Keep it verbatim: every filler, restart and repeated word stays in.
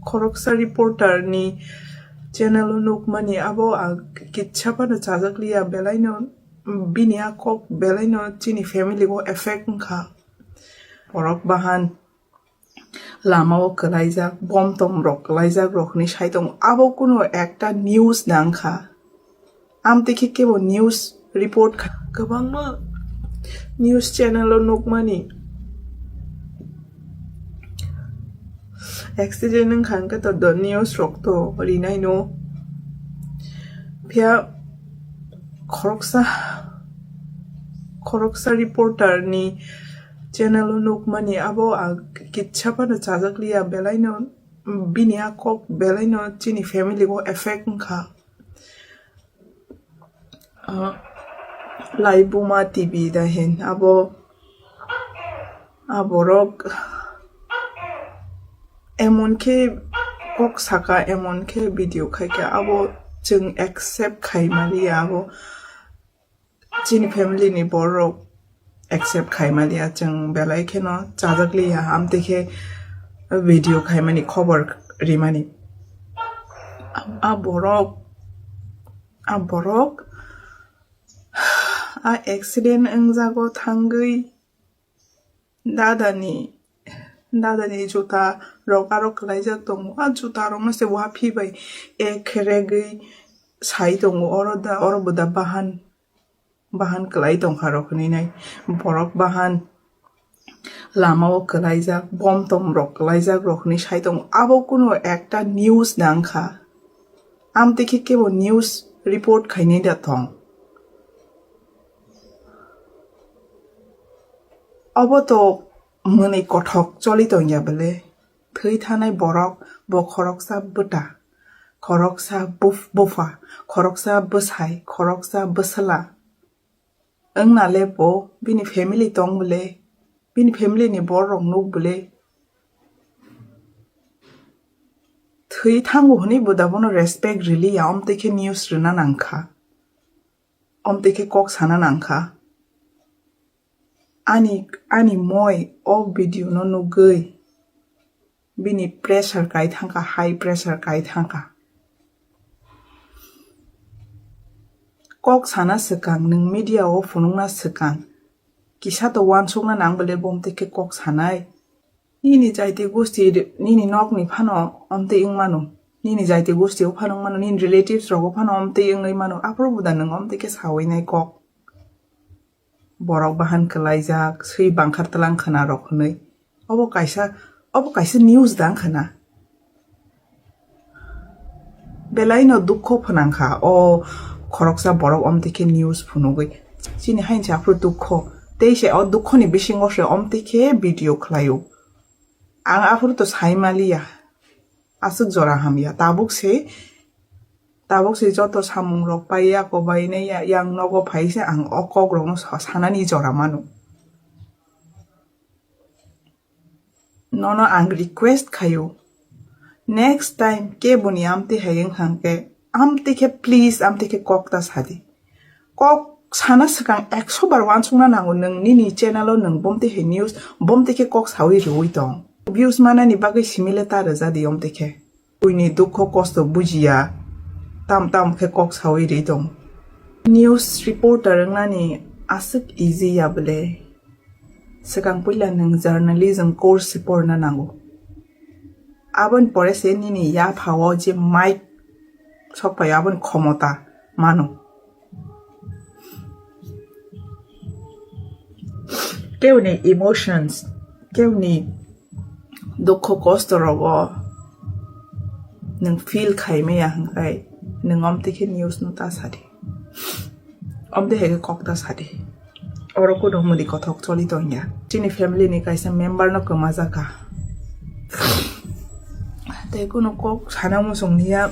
Khoroksa reporter ni channel o nukmani abo ang kitsa phano chajakliya, belaino bini a kok belaino chini family o effect wngkha. Borok bahan lama o kwlaijak, bom tom rok kwlaijak rok hinwi sai tongo. Abo kuno ekta news nang kha. Amtwi khe kebo news report kha. Kwbangma news channel o nukmani accident wngkha hwnkhe to do news rok to rinai no. Phiya khoroksa, khoroksa reporter ni channel o nukmani abo ang kitsa phano chajakliya, belaino bini a kok belaino chini family o effect wngkha. Ah, Laibuma T V da hin abo, a borok emon khe kok saka, emon khe video khaikha, abo chwng accept khaimaliya, abo chini family ni borok accept khaimaliya, chwng belai kheno chajakliya, amtwi khe video khaimani khobor rimani. A borok, a borok a accident wngjago thangwi dadani, dadani juta rok aro kwlaijak tongo. A juta rokno se waphi bai ek khe regwi sai tongo. Oro da, oro bo da bahan, bahan kwlai tongkha rok hinwi nai. Borok bahan lama o kwlaijak, bom tom rok kwlaijak rok hinwi sai tongo. Abo kuno ekta news nang kha. Amtwi khe kebo news report khainai da thong. Obo to mwnwi kothok choli tongya bele. Thwi thanai borok bo khoroksa bwta, khoroksa buf-, bupha, khoroksa bwsai, khoroksa bwsla. Wngna le bo bini family tong bole, bini family ni borok nuk bole. Thwi thango hwnwi bo da bono respect riliya, omtwi khe news rwna nang kha. Omtwi khe kok sana nang kha. Ani, ani moi o video no nugwi bini pressure kai thangkha, high pressure kai thangkha. Kok sana swkang, nwng media o phunukna swkang, kisa to uansukna nang bole bo omtwi khe kok sanai. Nini jaiti gosti, nini nokni phano omtwi wng mano, nini jaiti gosti o phano wng mano, nini relatives rogo phano omtwi wngwi mano, aphuru bo da nwng omtwi khe sawi nai kok. Borok bahan kwlaijak, swi bangkhar tlang khwna rok hwnwi. Obo kaisa, obo kaisa news dang khwna. Belaino dukho phwnang kha o khoroksa borok omtwi khe news phunugwi. Chini haini se aphuru dukho. Tei se o dukhoni bisingo se omtwi khe video khlaio. Ang aphuru to sai maliya. Aswk jora hamya. Tabuk se, tabuk se joto samung rok pai ya, kobai nai ya, yang nogo phai se ang o kok rokno sa-, sanani jora mano. Nono ang request khaio, next time keboni amtwi hai wng kha hwnkhe, amtwi khe please, amtwi khe kok ta sadi. Kok sana swkang ekso bar uansukna nango nwng nini channel o nwng bomtwi hai news, bomtwi khe kok sawi rwui tong. Views manani bagwi simi le ta rwja di omtwi khe. Buini dukho kosto bujiya, tam tam khe kok sawi ri tong. News reporter wngnani aswk easy ya bwle? Swkang puila nwng journalism course se porna nango. Aboni pore se nini yaphao je mic sok phaio, aboni khomota mano. Keuni emotions, keuni dukho kosto rogo nwng feel khai maya hwnkhe nwng omtwi khe news no ta sadi. Omtwi hai khe kok ta sadi. Oro kuno mudi kothok choli tongya. Chini family ni kaisa member no kwma jaka. Tei kuno kok sana muchung niya.